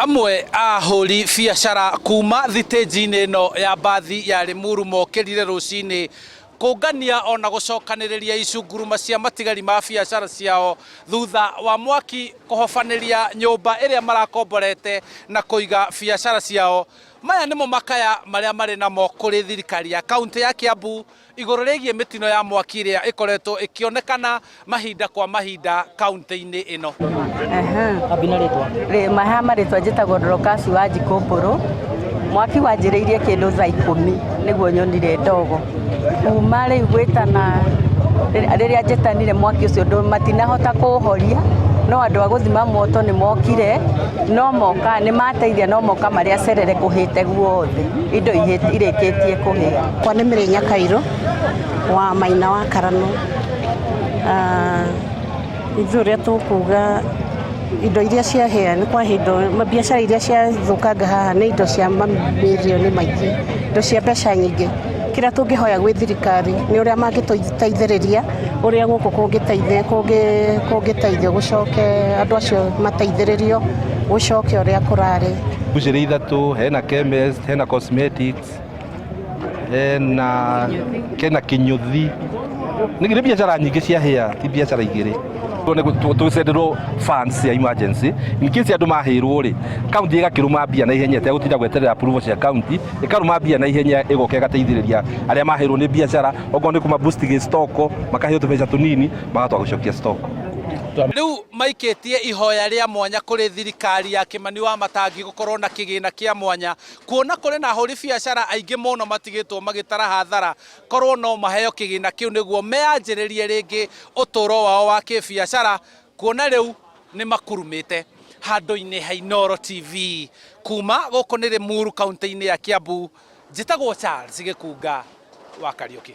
Amwe a ahũri biacara kuma thitĩnji-inĩ ĩno ya mbathi ya Limuru mokĩrire rũcinĩ kũngania ona gũcokanĩrĩria icunguruma cia matigari ma biacara ciao thutha wa mwaki kũhobanĩria nyũmba ĩrĩa marakomborete na kũiga biacara ciao. Maya nĩmo makaya marĩa marĩ namo kũrĩ thirikari ya kaunti ya Kiambu igũrũ rĩgiĩ mĩtino ya mwaki ĩrĩa ĩkoretwo ĩkĩonekana mahinda kwa mahinda kaunti-inĩ ĩno. Ambi na rĩtwa. Maha marĩtwa njĩtagwo Dorokasi wa Njikũmbũrũ. Mwaki wanjĩrĩirie kĩndũ thaa 10 nĩguo nyonire ndogo. Kuma rĩu gwĩtana, rĩrĩa njĩtanire mwaki ũcio matinahota kũũhoria, no andũ a gũthima moto nĩ mokire, no moka nĩ mateithia no moka marĩ acerere kũhĩte guothe, indo irĩkĩtie kũhĩa. Kwa nĩ Mĩrĩ Nyakairũ wa Maina wa Karano. Ithuĩ ũrĩa tũkuga indo iria ciahĩa nĩ kwa indo biacara iria ciathũkanga haha nĩ indo cia mamirioni maingĩ, indo cia mbeca nyingĩ. Kĩrĩa tũngĩhoya gwĩ thirikari nĩ ũrĩa mangĩtũteithĩrĩria ũrĩa gũkũ kũngĩteithio gũcoke andũ acio mateithĩrĩrio gũcoke ũrĩa kũrarĩ. Mbucĩrĩ ithatũ, hena chemist, hena cosmetics, hena kena kĩnyũthi. Nĩ biacara nyingĩ cia hĩa, ti biacara igĩrĩ. Tũcenderwo funds cia emergency in case andũ mahĩrwo rĩ, county ĩgakĩrũma mbia na ihenya ĩtegũtinda gweterera approval cia county, ĩkarũma mbia na ihenya ĩgoka ĩgateithĩrĩria arĩa mahĩrwo nĩ biacara, okorwo nĩ kũma boost gĩ stock, makaheo tũbeca tũnini magahota gũcokia stock. Rĩu maikĩtie ihoya rĩa mwanya kũrĩ thirikari ya Kĩmani wa Matangi gũkorwo na kĩgĩna kĩa mwanya kuona kũrĩ na ahũri biacara aingĩ mũno matigĩtwo magĩtara hathara, korwo no maheo kĩgĩna kĩu nĩguo meyanjĩrĩrie rĩngĩ ũtũro wao wa kĩbiacara kuona rĩu nĩ makurumĩte. Handũ-inĩ ha Inooro TV kuma gũkũ nĩ Limuru kaunti-inĩ ya Kiambu, njĩtagwo Charles Gĩkunga wa Kariũki.